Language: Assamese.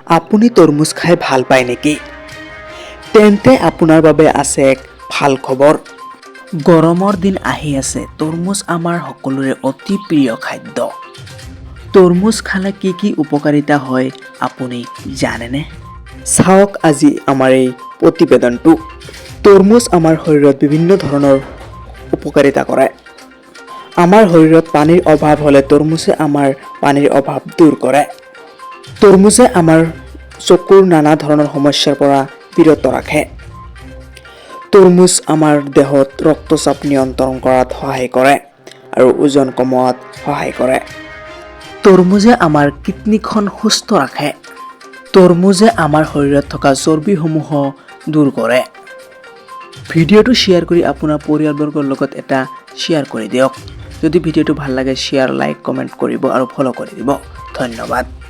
আপুনি তৰমুজ খাই ভাল পায় নেকি? তেন্তে আপোনাৰ বাবে আছে এক ভাল খবৰ। গৰমৰ দিন আহি আছে। তৰমুজ আমাৰ সকলোৰে অতি প্ৰিয় খাদ্য। তৰমুজ খালে কি কি উপকাৰিতা হয়, আপুনি জানেনে? চাওক আজি আমাৰ এই প্ৰতিবেদনটো। তৰমুজ আমাৰ শৰীৰত বিভিন্ন ধৰণৰ উপকাৰিতা কৰে। আমাৰ শৰীৰত পানীৰ অভাৱ হ'লে তৰমুজে আমাৰ পানীৰ অভাৱ দূৰ কৰে। তৰমুজে আমাৰ চকুৰ নানা ধৰণৰ সমস্যাৰ পৰা বিৰত ৰাখে। তৰমুজ আমাৰ দেহত ৰক্তচাপ নিয়ন্ত্ৰণ কৰাত সহায় কৰে আৰু ওজন কমোৱাত সহায় কৰে। তৰমুজে আমাৰ কিডনীখন সুস্থ ৰাখে। তৰমুজে আমাৰ শৰীৰত থকা চৰ্বিসমূহ দূৰ কৰে। ভিডিঅ'টো শ্বেয়াৰ কৰি আপোনাৰ পৰিয়ালবৰ্গৰ লগত এটা শ্বেয়াৰ কৰি দিয়ক। যদি ভিডিঅ'টো ভাল লাগে, শ্বেয়াৰ, লাইক, কমেণ্ট কৰিব আৰু ফ'ল' কৰি দিব। ধন্যবাদ।